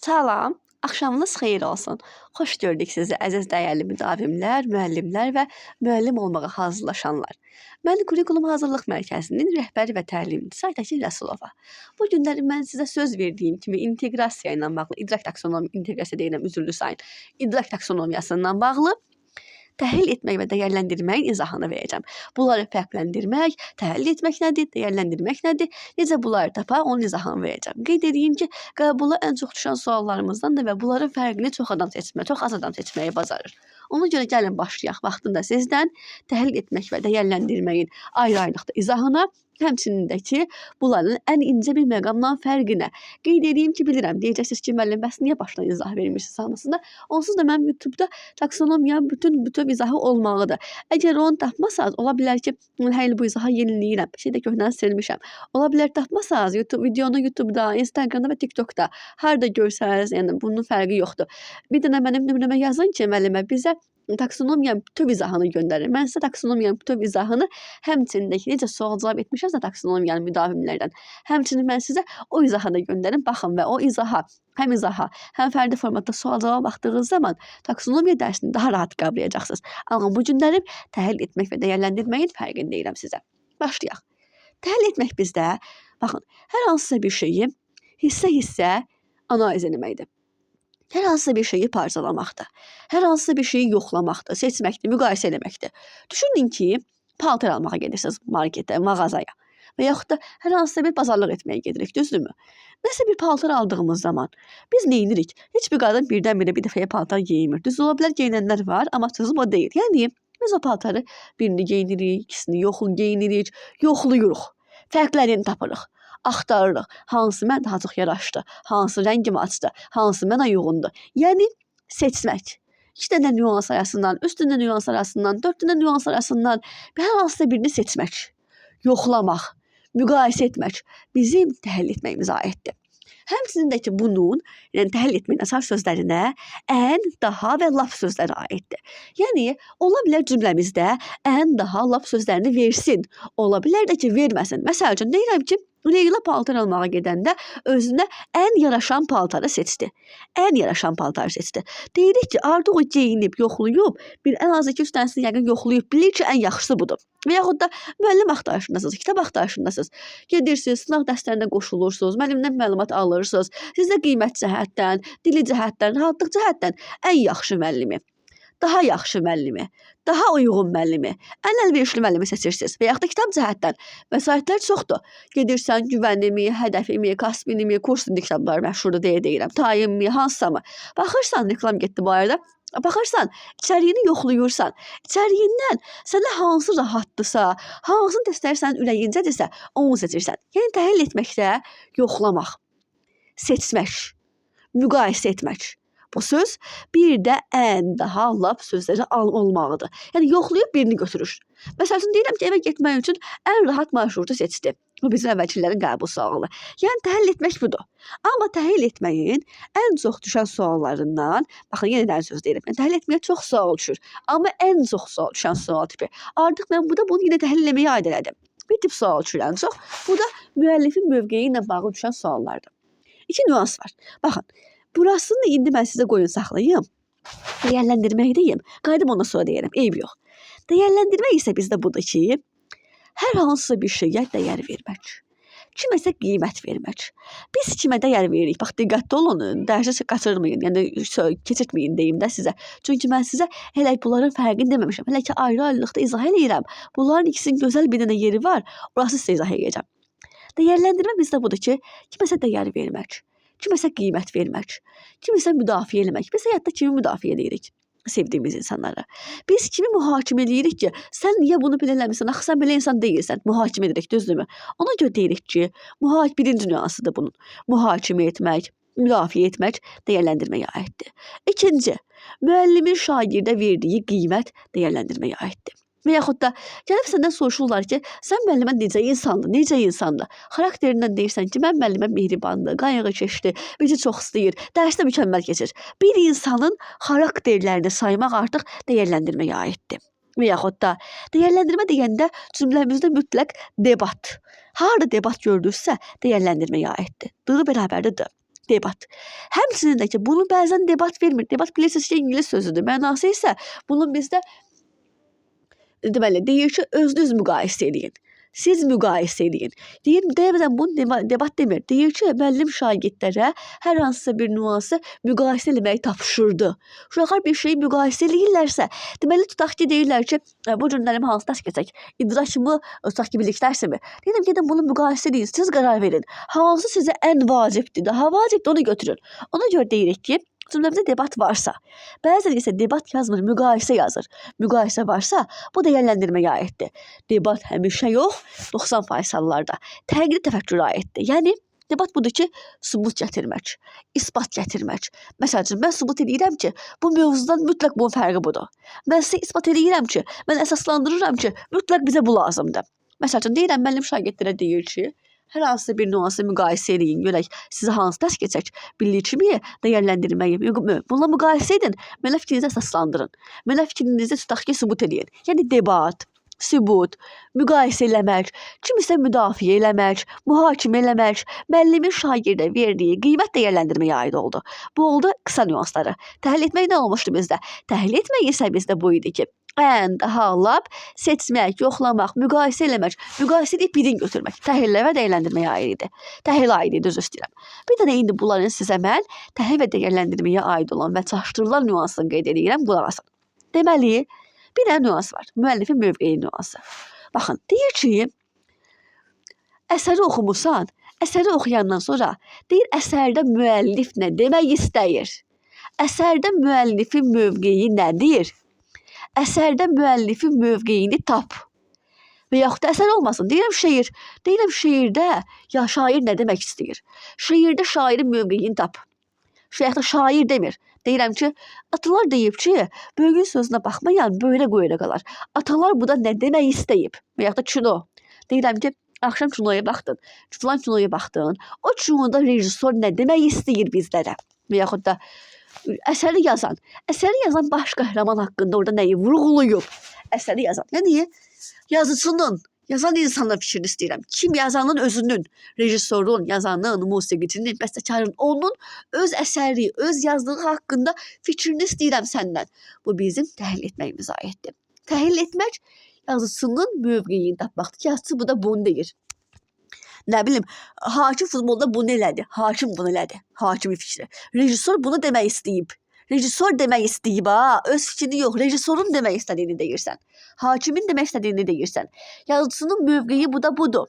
Salam, axşamınız xeyir olsun. Xoş gördük sizi əziz dəyərli müdavimlər, müəllimlər və müəllim olmağa hazırlaşanlar. Mən Kurikulum Hazırlıq Mərkəzinin rəhbəri və təlimçisi Aytəkin Rəsulova. Bu günləri mən sizə söz verdiyim kimi inteqrasiya ilə bağlı, idrak taksonomi, inteqrasiya deyirəm, üzrlü sayın, idrak taksonomiyasından bağlı təhlil etmək və dəyərləndirməyin izahını verəcəm. Bunları fərqləndirmək, təhlil etmək nədir, dəyərləndirmək nədir, necə bunları tapaq, onun izahını verəcəm. Qeyd edeyim ki, qəbula ən çox düşən suallarımızdandır və bunların fərqini çox adam seçmək, çox az adam seçməyi bacarır. Ona görə gəlin başlayaq vaxtında sizdən təhlil etmək və dəyərləndirməyin ayrı-ayrılıqda izahına, həmçinin də ki, bunların ən incə bir məqamla fərqinə. Qeyd edeyim ki, bilirəm, deyəcəksiniz ki, müəllim, bəs niyə başdan izah vermirsiniz hamısında? Onsuz da mənim YouTube-da taksonomiyanın bütün bütöv izahı olmalıdır. Əgər onu tapmasanız, ola bilər ki, hələ bu izahı yeniləyirəm, bir şey də köhnəni silmişəm. Ola bilər tapmasanız, YouTube videonu YouTube-da, Instagram-da və TikTok-da harda görsəniz, yəni bunun fərqi yoxdur. Bir dənə mənim nömrəmə yazın ki, müəllimə bizə taksonomiyanın bütöv izahını göndərin. Mən sizə taksonomiyanın bütöv izahını həmçinin də ki, necə sual-cavab etmişəmsə taksonomiyanın müdavimlərdən, həmçinin mən sizə o izahı da göndərim. Baxın və o izaha, həm izaha, həm fərdi formatda sual-cavaba baxdığınız zaman taksonomiya dərsini daha rahat qavrayacaqsınız. Amma bu günlərim təhlil etmək və dəyərləndirməyin fərqini deyirəm sizə. Başlayaq. Təhlil etmək bizdə, baxın, hər hansısa bir şeyi hissə-hissə analiz etməkdir. Hər hansısa bir şeyi parçalamaqdır. Hər hansısa bir şeyi yoxlamaqdır, seçməkdir, müqayisə eləməkdir. Düşünün ki, paltar almağa gedirsiniz marketə, mağazaya və yaxud da hər hansısa bir bazarlıq etməyə gedirik, düzdürmü? Nəsə bir paltar aldığımız zaman biz nə edirik? Heç bir qadın birdən-birə bir dəfəyə paltar geyinmir. Düz ola bilər geyinənlər var, amma sözüm o deyil. Yəni biz o paltarı birini geyinirik, ikisini yoxlu geyinirik, yoxluyuruq. Fərqlərini tapırıq. Axtarırıq. Hansı mən daha çox yaraşdı, hansı rəngimi açdı, hansı mənə uyğundur. Yəni seçmək. İki dənə nüans arasından, üç dənə nüans arasından, dörd dənə nüans arasından hər hansısa birini seçmək, yoxlamaq, müqayisə etmək bizim təhlil etməyimizə aiddir. Həmçinin də ki, bunun, yəni təhlil etməyin əsas sözlərinə ən, daha və lap sözləri aiddir. Yəni, ola bilər cümləmizdə ən, daha, lap sözlərini versin. Ola bilər də ki, verməsin. Məsəl üçün, deyirəm ki, Leyla paltar almağa gedəndə özünə ən yaraşan paltarı seçdi. Ən yaraşan paltarı seçdi. Deyirik ki, artıq o geyinib, yoxlayıb, bir ən az 2-3 dənəsini yəqin yoxlayıb, bilir ki, ən yaxşısı budur. Və yaxud da müəllim axtarışındasınız, kitab axtarışındasınız. Gedirsiniz, sınaq dərslərinə qoşulursunuz, müəllimdən məlumat alırsınız. Sizə qiymət cəhətdən, dili cəhətdən, rahatlıq cəhətdən ən yaxşı müəllimi, daha yaxşı müəllimi, daha uyğun müəllimi, ən əlverişli müəllimi seçirsiniz. Və yaxud da kitab cəhətdən vəsaitlər çoxdur. Gedirsən güvənimi, hədəfimi, Kaspinimi, kurs indi kitablar məşhurdur deyə deyirəm, tayimmi, hansısa mı? Baxırsan, reklam getdi bu arada. Baxırsan, içəriyini yoxlayırsan. İçəriyindən sənə hansı rahatdırsa, hansını testlər sənin ürəyincədirsə, onu seçirsən. Yəni təhlil etməkdə yoxlamaq, seçmək, müqayisə etmək. Bu söz bir də ən, daha, lap sözləri olmalıdır. Yəni yoxlayıb birini götürür. Məsəl üçün deyirəm ki, evə getmək üçün ən rahat marşrutu seçdi. Bu bizim əvvəlkilərin qəbul sualı. Yəni təhlil etmək budur. Amma təhlil etməyin ən çox düşən suallarından, baxın yenə də söz deyirəm. Yəni təhlil etməyə çox sual düşür. Amma ən çox sual düşən sual tipi. Artıq mən burada bunu yenə təhlil etməyə aid elədim. Bir tip sual düşür ən çox. Bu da müəllifin mövqeyi ilə bağlı düşən suallardır. İki nüans var. Baxın, burasını indi mən sizə qoyun saxlayım. Dəyərləndirmək deyim. Qayıdım ondan sonra deyərəm. Eyb yox. Dəyərləndirmək isə bizdə budur ki, hər hansısa bir şeyə dəyər vermək. Kiməsə qiymət vermək. Biz kimə dəyər veririk? Bax, diqqətli olun, dərsi qaçırmayın, yəni keçirtməyin deyim də sizə. Çünki mən sizə hələ bunların fərqini deməmişəm. Hələ ki, ayrı-ayrılıqda izah eləyirəm. Bunların ikisinin gözəl bir dənə yeri var. Orası sizə izah eləyəcəm. Dəyərləndirmə bizdə budur ki, kiməsə dəyər vermək, kiməsə qiymət vermək, kimisə müdafiə eləmək. Biz həyatda kimi müdafiə eləyirik? Sevdiyimiz insanlara. Biz kimi mühakimə eləyirik ki, sən niyə bunu belə eləmirsən, axı sən belə insan deyilsən. Mühakimə edirik, düzdürmü? Ona görə deyirik ki, birinci nüansıdır bunun. Mühakimə etmək, müdafiə etmək dəyərləndirməyə aiddir. İkinci, müəllimin şagirdə verdiyi qiymət dəyərləndirməyə aiddir. Və yaxud da gəlib səndən soruşurlar ki, sən müəllimə necə insandır, necə insandır? Xarakterindən deyirsən ki, mən müəllimə mehribandır, qayğı keçdi, bizi çox istəyir, dərsdə mükəmməl keçir. Bir insanın xarakterlərini saymaq artıq dəyərləndirməyə aiddir. Və yaxud da dəyərləndirmə deyəndə cümləmizdə mütləq debat. Harada debat gördünüzsə dəyərləndirməyə aiddir. D bərabərdir D. Debat. Həmçinin də ki, bunu bəzən debat vermir. Debat bilirsiniz ki, ingilis sözüdür. Mənası isə bunun bizdə deməli deyir ki, özünüz müqayisə eləyin. Siz müqayisə eləyin. Deyir, demədən bunu debat demir. Deyir ki, müəllim şagirdlərə hər hansısa bir nüansı müqayisə eləməyi tapşırdı. Uşaqlar bir şeyi müqayisə eləyirlərsə, deməli tutaq ki, deyirlər ki, bu gün mənim hansı dərs keçək? İdrakımı, tutaq ki, bilik dərsimi? Deyirəm, gedin bunu müqayisə eləyin, siz qərar verin. Hansı sizə ən vacibdir, daha vacibdir, onu götürün. Ona görə deyirik ki, cümləmizdə debat varsa, bəzən isə debat yazmır, müqayisə yazır. Müqayisə varsa, bu dəyərləndirməyə aiddir. Debat həmişə yox, 90% hallarda tənqidi təfəkkürə aiddir. Yəni debat budur ki, sübut gətirmək, isbat gətirmək. Məsəl üçün, mən sübut eləyirəm ki, bu mövzudan mütləq bunun fərqi budur. Mən sizə isbat eləyirəm ki, mən əsaslandırıram ki, mütləq bizə bu lazımdır. Məsəl üçün, deyirəm, müəllim şagirdlərə deyir ki, hər hansısa bir nüansı müqayisə eləyin, görək sizə hansı dərs keçək, bilikmi, dəyərləndirməyi, bununla müqayisə edin, mənə fikrinizi əsaslandırın. Mənə fikrinizi tutaq ki, sübut eləyin. Yəni debat, sübut, müqayisə eləmək, kimisə müdafiə eləmək, mühakimə eləmək, müəllimin şagirdə verdiyi qiymət dəyərləndirməyə aid oldu. Bu oldu qısa nüansları. Təhlil etmək nə olmuşdu bizdə? Təhlil etmək isə bizdə bu idi ki, ən, daha, lap seçmək, yoxlamaq, müqayisə eləmək, müqayisə edib birini götürmək. Təhlillə və dəyərləndirməyə aid idi. Təhlil aid idi, üzr istəyirəm. Bir dənə indi bunların sizə mən təhlil və dəyərləndirməyə aid olan və çaşdırılan nüansını qeyd edirəm, qulaq asın. Deməli, bir dənə nüans var. Müəllifin mövqeyi nüansı. Baxın, deyir ki, əsəri oxumusan, əsəri oxuyandan sonra deyir, əsərdə müəllif nə demək istəyir? Əsərdə müəllifin mövqeyi nədir? Əsərdə müəllifin mövqeyini tap. Və yaxud da əsər olmasın. Deyirəm şeir. Deyirəm şeirdə ya şair nə demək istəyir? Şeirdə şairin mövqeyini tap. Yaxud da şair demir. Deyirəm ki, atalar deyib ki, böyüyün sözünə baxmayan böyrə qoyura qalar. Atalar bu da nə demək istəyib? Və yaxud da kino. Deyirəm ki, axşam kinoya baxdın, filan kinoya baxdın. O kinoda rejissor nə demək istəyir bizlərə? Və yaxud da əsəri yazan, əsəri yazan baş qəhrəman haqqında orada nəyi vurğulayıb? Əsəri yazan. Yəni yazıçının, yazan insanın fikrini istəyirəm. Kim yazanın özünün, rejissorun, yazanın, musiqiçinin, bəstəkarın, onun öz əsəri, öz yazdığı haqqında fikrini istəyirəm səndən. Bu bizim təhlil etməyimizə aiddir. Təhlil etmək yazıçının mövqeyini tapmaqdır ki, yazıçı bu da bunu deyir. Nə bilim, hakim futbolda bunu elədi, hakim bunu elədi, hakimin fikri. Rejissor bunu demək istəyib. Rejissor demək istəyib ha, öz fikrini yox, rejissorun demək istədiyini deyirsən. Hakimin demək istədiyini deyirsən. Yazıçının mövqeyi bu da budur.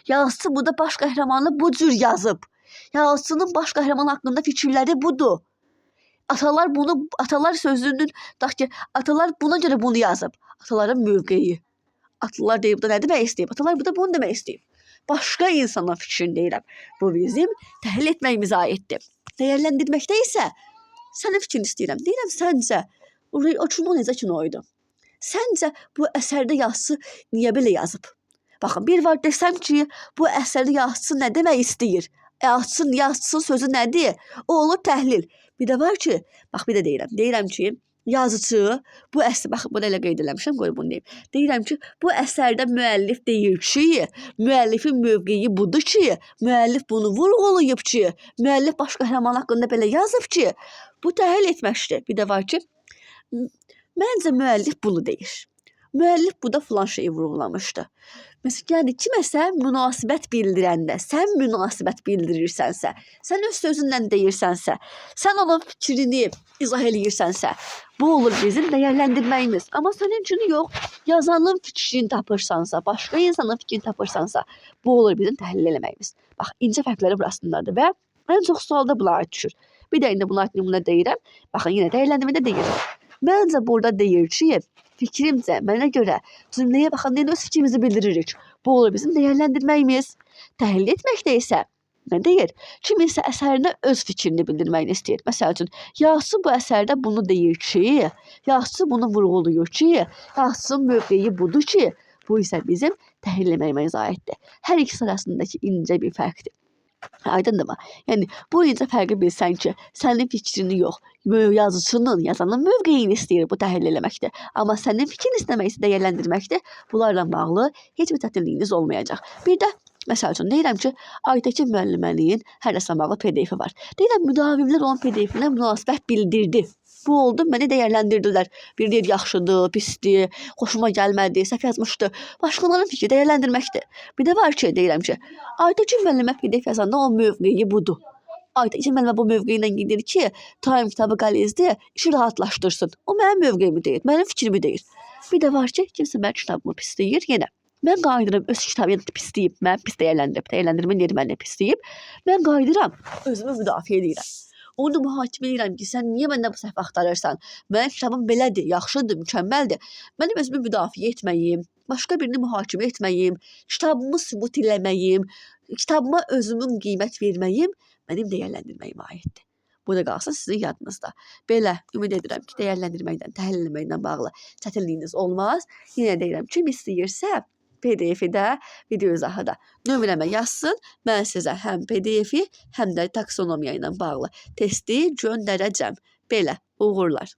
Yazıçı bu da baş qəhrəmanı bu cür yazıb. Yazıçının baş qəhrəman haqqında fikirləri budur. Atalar bunu, atalar sözünün, tutaq ki, atalar buna görə bunu yazıb. Ataların mövqeyi. Atalar deyib da nə demək istəyib? Atalar bu da bunu demək istəyib. Başqa insanın fikrini deyirəm. Bu bizim təhlil etməyimizə aiddir. Dəyərləndirməkdə isə sənin fikrini istəyirəm. Deyirəm, səncə o kino necə kino idi? Səncə bu əsərdə yazıçı niyə belə yazıb? Baxın, bir var desəm ki, bu əsərdə yazıçı nə demək istəyir? Yazıçının sözü nədir? O olur təhlil. Bir də var ki, bax bir də deyirəm. Deyirəm ki, yazıçı bu əsər, baxın bunu elə qeyd eləmişəm, qoy bunu deyim. Deyirəm ki, bu əsərdə müəllif deyir ki, müəllifin mövqeyi budur ki, müəllif bunu vurğulayıb ki, müəllif baş qəhrəman haqqında belə yazıb ki, bu təhlil etməkdir. Bir də var ki, məncə müəllif bunu deyir. Müəllif bu da filan şeyi vurğulamışdı. Məsələn, yəni kiməsə münasibət bildirəndə, sən münasibət bildirirsənsə, sən öz sözünlə deyirsənsə, sən onun fikrini izah eləyirsənsə, bu olur bizim dəyərləndirməyimiz. Amma sənin üçün yox, yazanın fikrini tapırsansa, başqa insanın fikrini tapırsansa, bu olur bizim təhlil eləməyimiz. Bax, incə fərqləri burasındadır və ən çox sualda buna aid düşür. Bir də indi buna aid nümunə deyirəm. Baxın, yenə dəyərləndirmədə deyir. Məncə burada deyir ki, fikrimcə, mənə görə cümləyə baxanda yenə öz fikrimizi bildiririk. Bu olur bizim dəyərləndirməyimiz. Təhlil etməkdə isə nə deyir? Kiminsə əsərinə öz fikrini bildirməyini istəyir. Məsəl üçün, yazıçı bu əsərdə bunu deyir ki, yazıçı bunu vurğulayır ki, yazıçının mövqeyi budur ki, bu isə bizim təhlil etməyimizə aiddir. Hər ikisi arasındakı incə bir fərqdir. Aydındırmı? Yəni bu incə fərqi bilsən ki, sənin fikrini yox, yazıçının, yazanın mövqeyini istəyir bu təhlil eləməkdə. Amma sənin fikrini istəmək isə dəyərləndirməkdə bunlarla bağlı heç bir çətinliyiniz olmayacaq. Bir də Məsəl üçün deyirəm ki, Aytəkin müəllimənin hər dərslə bağlı PDF-i var. Deyirəm müdavimlər onun PDF-inə münasibət bildirdi. Bu oldu, məni dəyərləndirdilər. Bir deyir yaxşıdır, pisdir, xoşuma gəlmədi, səhv yazmışdı. Başqalarının fikri dəyərləndirməkdir. Bir də var ki, deyirəm ki, Aytəkin müəllimə PDF yazanda o mövqeyi budur. Aytəkin müəllimə bu mövqeyi ilə gedir ki, time kitabı qalizdir, işi rahatlaşdırsın. O mənim mövqeyimi deyir, mənim fikrimi deyir. Bir də var ki, kimsə mənim kitabımı pisləyir yenə. Mən qayıdıram öz kitabımı pisləyib, mən pis dəyərləndirib, dəyərləndirmə deyir məni pisləyib. Mən qayıdıram, özümü müdafiə edirəm. Onu mühakimə edirəm ki, sən niyə məndən bu səhvi axtarırsan? Mənim kitabım belədir, yaxşıdır, mükəmməldir. Mənim özümü müdafiə etməyim, başqa birini mühakimə etməyim, kitabımı sübut eləməyim, kitabıma özümün qiymət verməyim mənim dəyərləndirməyimə aiddir. Bu da qalsın sizin yadınızda. Belə ümid edirəm ki, dəyərləndirməklə, təhlil etməklə bağlı çətinliyiniz olmaz. Yenə deyirəm, kim istəyirsə PDF-i də, video izahı da nömrəmə yazsın. Mən sizə həm PDF-i, həm də taksonomiya ilə bağlı testi göndərəcəm. Belə, uğurlar.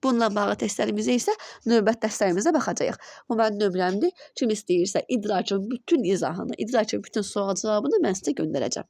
Bununla bağlı testlərimizə isə növbət dərslərimizdə baxacağıq. Bu mənim nömrəmdir. Kim istəyirsə idrakın bütün izahını, idrakın bütün sual cavabını mən sizə göndərəcəm.